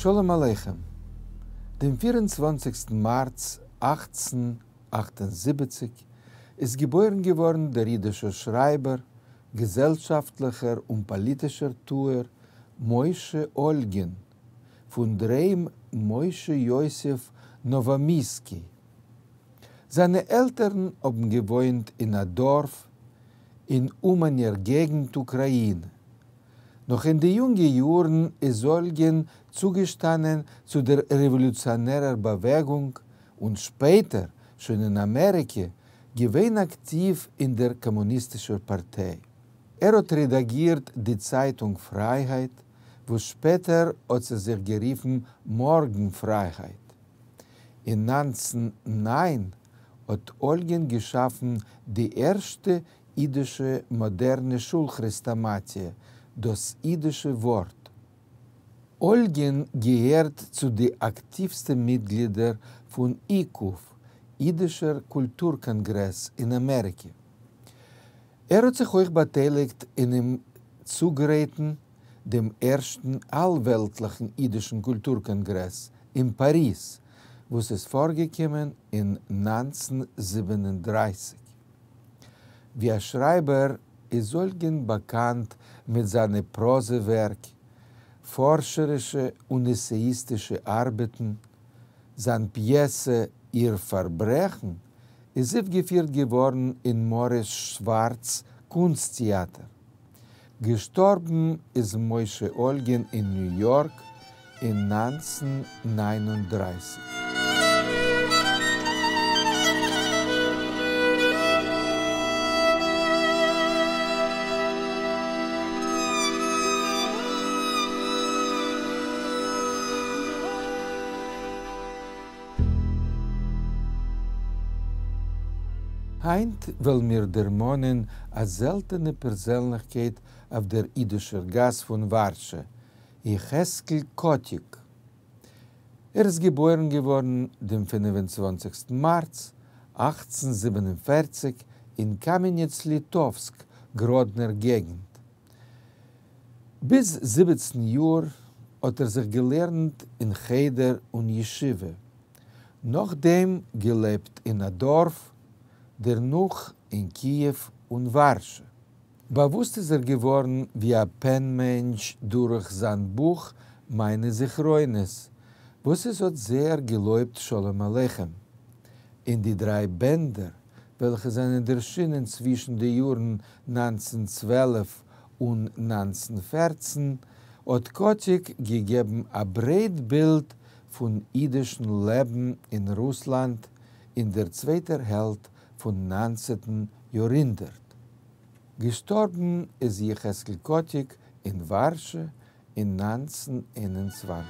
שלום עליכם! דעם 24סטן מארץ 1878 איז געבוירן געווארן דער אידישער שרייבער, געזעלשאפטליכער און פאליטישער טוער משה אולגין, פון דר'היים משה יוסף נאוואמיסקי. זיינע עלטערן האבן געוואוינט אין א דארף אין אומאנער געגנט אוקראינע. נאך אין די יונגע יארן איז אולגין צוגעשטאנען צו דער רעוואלוציאנערער באוועגונג און שפעטער, שוין אין אמעריקע, געווען אקטיוו אין דער קאמוניסטישער פארטיי. ער האט רעדאגירט די צייטונג פרייהייט, וואס שפעטער האט זי זיך גערופן מארגן פרייהייט. אין 1909 האט אולגין געשאפן די ערשטע אידישע מאדערנע שול-כרעסטאמאטיע, דאס אידישע ווארט. אולגין געהערט צו די אקטיווסטע מיטגלידער פון איקוף, אידישער קולטור קאנגרעס אין אמעריקע. ער האט זיך אויך באטייליגט אינעם צוגרייטן דעם ערשטן אלוועלטליכן אידישן קולטור קאנגרעס אין פאריז, וואס איז פארגעקומען אין 1937. ווי א שרייבער איז אולגין באקאנט מיט זיינע פראזע ווערק, פארשערישע און עסעיסטישע ארבעטן, זיין פיעסע איר פארברעכן איז אויפגעפירט געווארן אין מאריס שווארץ קונסט טעאטער. געשטארבן איז משה אולגין אין ניו יארק אין 1939. היינט וועלן מיר דערמאנען א זעלטענע פערזענליכקייט אויף דער אידישער גאס פון ווארשע, יחזקאל קאטיק. ער איז געבוירן געווארן דעם 25סטן מארץ 1847 אין קאמעניץ-ליטאווסק, גראדנער געגנט. ביז 17 יאר האט ער זיך געלערנט אין חדר און ישיבה, נאכדעם געלעבט אין א דארף, דערנאך אין קיעוו און ווארשע. באוואוסט איז ער געווארן ווי א פען-מענטש דורך זיין בוך מיינע זכרונות, וואס עס האט זייער געלויבט שלום עליכם. אין די דריי בענדער וועלכע זענען ערשינען צווישן די יארן 1912 און 1914, האט קאטיק געגעבן א ברייט בילד פון אידישן לעבן אין רוסלאנד אין דער צווייטער העלפט פון 19טן יארהונדערט. געשטארבן איז יחזקאל קאטיק אין ווארשע אין 1921.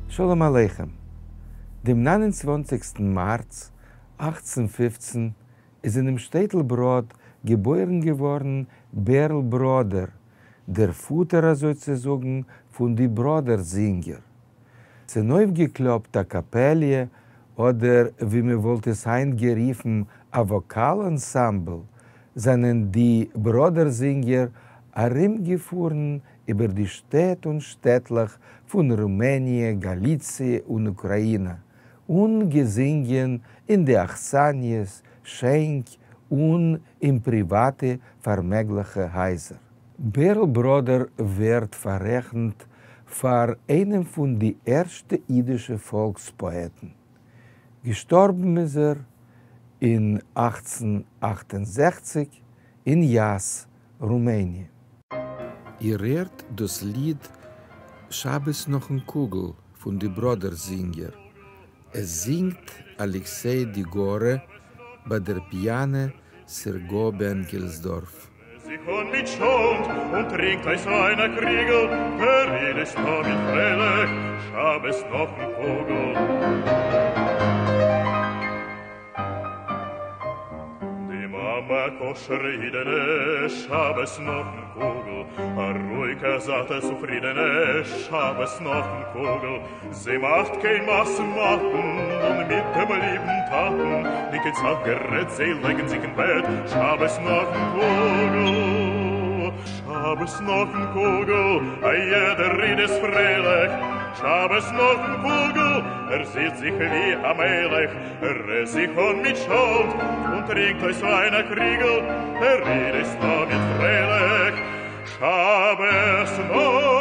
שלום עליכם! דעם 29סטן מארץ 1815 איז אינעם שטעטל בראד געבוירן געווארן בערל בראדער, דער פאטער אזוי צו זאגן פון די בראדער זינגער. צונויפגעקלאפט א קאפעליע, אדער ווי מען וואלט עס היינט גערופן א וואקאל אנסאמבל, זענען די בראדער זינגער ארומגעפארן איבער די שטעט און שטעטלעך פון רומעניע, גאליציע און אוקראינא, און געזינגען אין די אכסניות, שענק און אין פריוואטע פארמעגליכע הייזער. בערל בראדער ווערט פאררעכנט פאר איינעם פון די ערשטע אידישע פאלקס-פאעטן. געשטארבן איז ער אין 1868 אין יאס, רומעניע. איר הערט דאס ליד שבת נאכן קוגל פון די בראדער זינגער. עס זינגט אלעקסיי דיגורע, ביי דער פיאנע סערגא בענקעלסדארף. זיך אָן מיט שאָנד און טרינקט אויס איינע קריגל, דער איד איז תמיד פריילעך, שבת נאָכן קוגל. די מאַמע. מאַמע אַ כּשרע ייִדענע, שבת נאָכן קוגל, אַ רואיקע, זאַטע, צופֿרידענע, שבת נאָכן קוגל. זי מאַכט קיין משׂא-ומתּן און מיט דעם ליבן טאַטן ניט קיין סך גערעדט, זיי לייגן זיך אין בעט, שבת נאָכן קוגל. שבת נאָכן קוגל, אַ יעדער ייִד איז פֿריילעך, שבת נאָכן קוגל, ער זעט זיך ווי אַ מלך, ער עסט זיך אָן מיט טשאָלנט און טרינקט אויס ווײַן אַ קריגל, דער ייִד איז תּמיד פֿריילעך, שבת נאָכן.